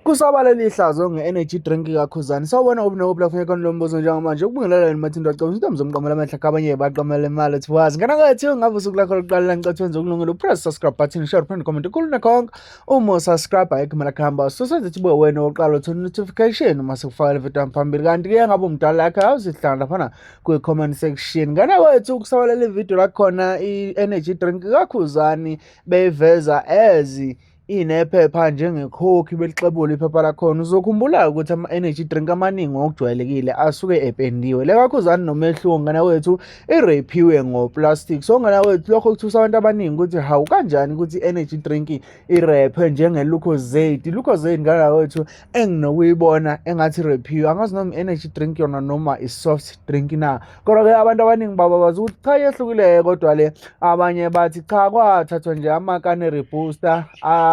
Kusabalele ihlazo nge-energy drink kaKhuzani. Sawubona ubunobu lapho khona lo mbuzo njengamanje. Ukubingelela wena Mathinto wacabanga ukuthi mzomqamela amehlo akho abanye baqamela imali ethi wazi. Ngana kwethu ngabe usuku lakho lokuqala ngicela wenze ukulungela upress subscribe button, share, friend, comment, khuluma konke. Uma usubscribe ayikho imali akuhamba. So senze ukuthi ube wena oqala uthola notification uma sekufaka le video phambili. Kanti ke ngabe umdala lakhe awuzihlanga laphana kwi-comment section. Ngana kwethu kusabalele video lakhona i-energy drink kaKhuzani beyiveza as inephepha njengekhokhi belixebula iphepha lakhona. Uzokhumbula ukuthi ama-energy drink amaningi ngokujwayelekile asuke ependiwe. Le kaKhuzani nomehluko ngana wethu irephiwe ngoplastic. So ngana wethu lokho kuthusa abantu abaningi ukuthi hawu kanjani ukuthi i-energy drink irephe njenge-Lucozade. I-Lucozade ngana wethu enginokuyibona engathi irephiwe, angazi noma i-energy drink yona noma i-soft drink na. Kodwa-ke abantu abaningi bababaza ukuthi cha yehlukile, kodwa le abanye bathi cha kwathathwa nje amakani rebooster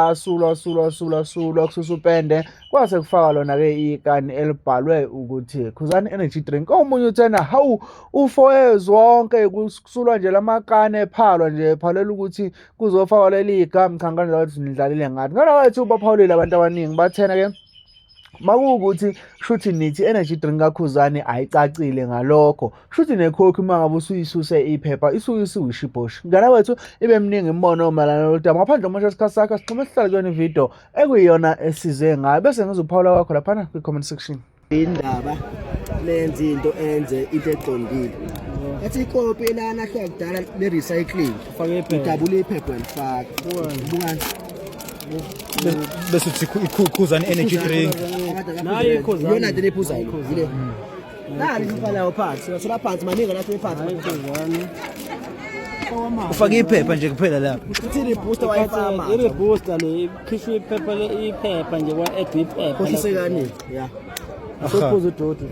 asulwa asulwa asulwa asulwa kususa upende kwase kufaka lona-ke ikani elibhalwe ukuthi Khuzani energy drink. Omunye uthena hawu u-4 years wonke kusulwa nje lamakani ephalwa nje ephalelwa ukuthi kuzofakwa leli gama. Cha ngane zakwethu, nidlalile ngathi ngane wethu. Baphawulile abantu abaningi bathena-ke makuwukuthi shuthi nithi energy drink kaKhuzani ayicacile ngalokho shuthi nekhokhi uma ngabe usuyisuse iphepha isuke isiwishibhoshi. Ngane wethu, ibe miningi imibono mayelana nalolu daba. Ngaphandle komosha isikhathi sakho, sixhume sihlale kuyona ividiyo ekuyiyona esize ngayo bese ngizophawula kwakho laphana kwi-comment section. Indaba lenza into, enze into eqondile, ethi ikopi elalahlwa kudala le-recycling. Ufake iphepha. Udabula iphepha welifaka bukani. Bese uthi iKhuzani energy drink. Nayi iKhuzani. Iyona nto lephuzayo ile nali iphepha lawo phansi, uyathola phansi maningi lapho phansi. Khuzani. Ufake iphepha nje kuphela lapho. Uthi i-booster wayifaka amanzi. I-rebooster le ikhishwe iphepha iphepha nje kwa-add iphepha. Khohlisekani ya. Sophuza udoti.